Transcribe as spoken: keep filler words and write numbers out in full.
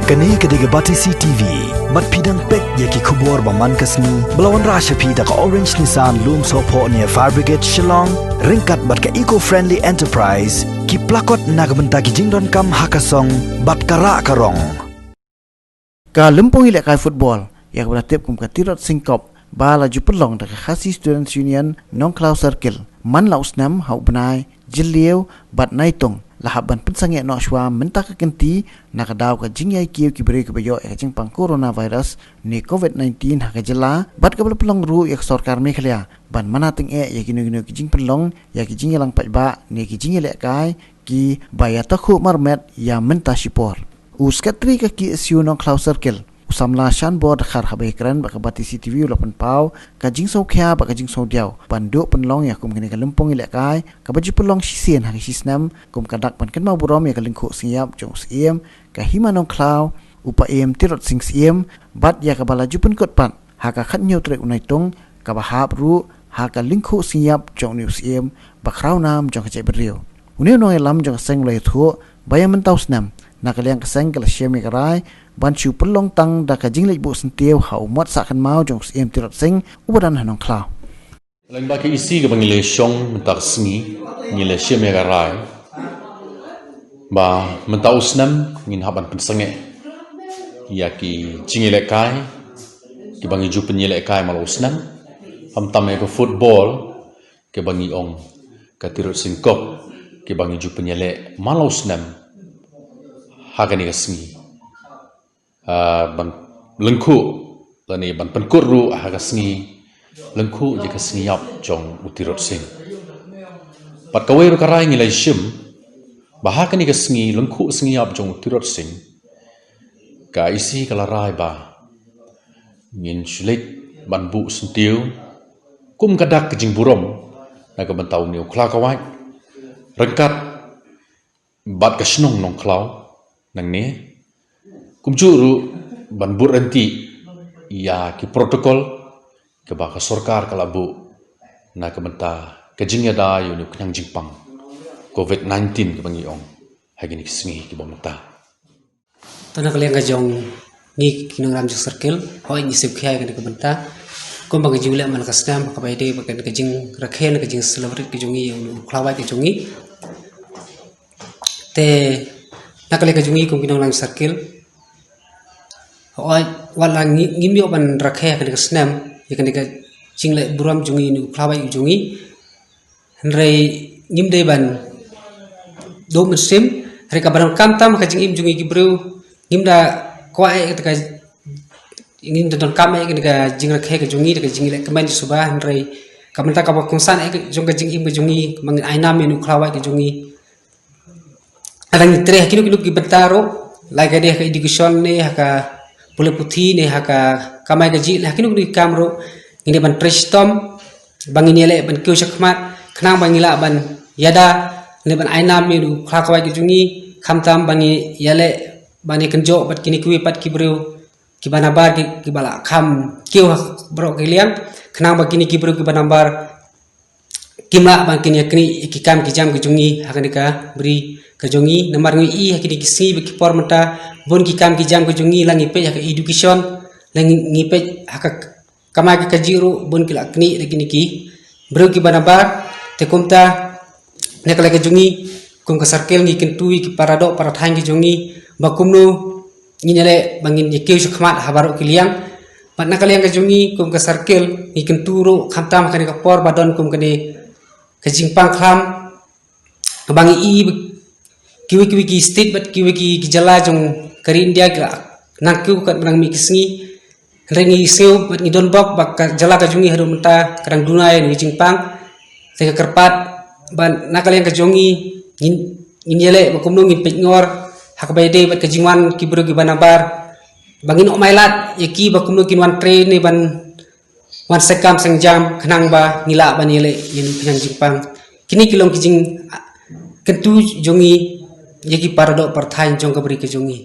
Kane ka dei ka Batesi T V. Bad phi dang peit ïa ki khubor ba man ka sngi ba la wanrah sha phi da ka Orange Nissan Lumsohphoh near Fire Brigade Shillong, ryngkat bad ka Eco Friendly Enterprise, ki plakot na ka bynta ki jingdonkam ha ka song bad ka rah ka rong. Ka lympung ïalehkai football ïa kaba la tip kum ka Tirot Sing Cup ba la ju pynlong da ka Khasi Students Union Nongkhlaw Circle man la u snem ha u bnai Jylliew bad Naitung la hap ban pynsangeh noh shuwa mynta ka kynti na ka daw ka jingïaikiew ki briew kiba ïoh ïa ka jingpang coronavirus ne covid nineteen ha ka jylla, bad kaba la pynlong ruh ïa ka sorkar Meghalaya ban mana tyngeh ïa kino kino ki jingpynlong ïa ki jingïalang paidbah ne ki jingïalehkai kiba ïatakhuh marmet ïa mynta shipor. U Secretary ka K S U Nongkhlaw Circle, u samla Shanbor Dkhar, haba ïakren bad ka Batesi T V u la pynpaw ka jingsngewkhia bad ka jingsngewdiaw ban duh pynlong ïa kum kane ka lympung ïalehkai kaba ju pynlong shisien ha ka shisnem kum ka dak ban kynmaw burom ïa ka lyngkhuh sngi ïap jong u Syiem ka Hima Nongkhlaw, u Paiem Tirot Sing Syiem, bad ïa kaba la ju pynkut pat ha ka khathynñiew tarik u Naitung kaba hap ruh ha ka lyngkhuh sngi ïap jong une u Syiem ba khraw nam jong ka jaitbynriew. Une u nongïalam jong ka seng u la ïathuh ba ïa mynta u snem na ka liang ka seng ka la shim ïa ka rai ban shu pynlong tang da ka jingleit buh syntiew ha u mot sah kynmaw jong u Syiem Tirot Sing uba don ha Nongkhlaw. Lyngba ka E C kaba ngi la shong mynta ka sngi, ngi la shim ïa ka rai ba mynta u snem ngin hap ban pynsangeh ïa ki jingïalehkai kiba ngi ju pynïalehkai man la u snem, khamtam ïa ka football kaba ngi ong ka Tirot Sing Cup kaba ngi ju pynïaleh man la u snem ha kane ka sngi. Ah, ban lyngkhuh lane ban pynkut ruh ha ka sngi lyngkhuh ïa ka sngi ïap jong u Tirot Sing. Bad kawei ruh ka rai ngi la shim ba ha kane ka sngi lyngkhuh sngi ïap jong u Tirot Sing, ka E C ka la rai ba ngin shu leit ban buh syntiew kum ka dak ka jingburom na ka bynta une u khlaw kawait ryngkat bad ka shnong Nongkhlaw nangne, kumjuh ruh ban bud ryntih ïa ki protocol kaba ka sorkar ka la buh na ka bynta ka jingïada ïa une u khñiang jingpang covid nineteen kaba ngi ong ha kine ki sngi kiba mynta. To na ka liang ka jong ngi ki nongïalam jong circle, hooid ngi sngewkhia ïa kane ka bynta. Kumba ka jingleh man la ka snem, kaba ïadei bad kane ka jingrakhe, ka jingcelebrate ka jong ngi ïa une u khlaw wait ka jong ngi. Te na ka liang ka jong ngi kum ki nongïalam circle, hooid wat la ngi, ngim ïoh ban rakhe ha kane ka snem ïa kane ka jingleh burom jong ngi ïa une u khlaw wait ka jong ngi. Hynrei ngim dei ban duh mynsiem, hynrei kaba donkam tam ha ka jingim jong ngi ki briew, ngim da kwah eh kata ka, ngim da donkam eh kata ka jingrakhe ka jong ngi, da ka jingleh kmen jingsuba, hynrei ka bynta kaba kongsan eh jong ka jingim ka jong ngi, ba ngin ai nam ïa une u khlaw wait ka jong ngi. Lada ngi treh ha kino kino ki bynta ruh, la ka dei ha ka education ne ha ka pule puthi ne ha ka kamai kajih ne ha kino kino ki kam ruh, ngin dei ban trei shitom ba ngin ïaleh ban kiew shakhmat khnang ba ngin lah ban ïada ne ban ai nam ïa une u khlaw kawait ka jong ngi, khamtam ba ngin ïaleh ban ïakynjoh bad kine kiwei pat ki briew kiba nabar ki, kiba la kham kiew ha baroh ki liang, khnang ba kine ki briew kiba nabar kim lah ban kin ïaknieh ïa ki kam ki jam ka jong ngi ha kane ka bri ka jong ngi. Namar ngi ïohi ha kine ki sngi bad ki por mynta, bun ki kam ki jam ka jong ngi, la ngi peit ha ka education, la ngi, ngi peit ha ka kamai ka kajih ruh, bun ki la knieh da kine ki briew kiba nabar. Te kumta na ka liang ka jong ngi kum ka circle ngi kyntu ïa ki para doh para thaiñ ka jong ngi ba kumno ngin ïaleh ba ngin ïakiew shakhmat ha baroh ki liang. Bad na ka liang ka jong ngi kum ka circle ngi kyntu ruh khamtam ha kane ka por ba don kum kane ka jingpang khlam ba ngi ïohi ba kiwei kiwei ki state bad kiwei ki, ki jylla jong ka ri India ki la nang kiew katba nang mih ki sngi. Hynrei ngi sngew bad ngi don bok ba ka jylla ka jong ngi haduh mynta ka dang duna ïa une u jingpang. Te ka kyrpad ba na ka liang ka jong ngi ngin, ngin ïaleh ba kumno ngin peit ngor ha kaba ïadei bad ka jingwan ki briew kiba nabar, ba ngin ym ailad ïa ki ba kumno kin wan trei ne ban wan seng kam seng jam khnang ba ngi lah ban ïaleh ïa une u khñiang jingpang. Kine ki long ki jingkyntu jong ngi ïa ki para doh para thaiñ jong ka bri ka jong ngi.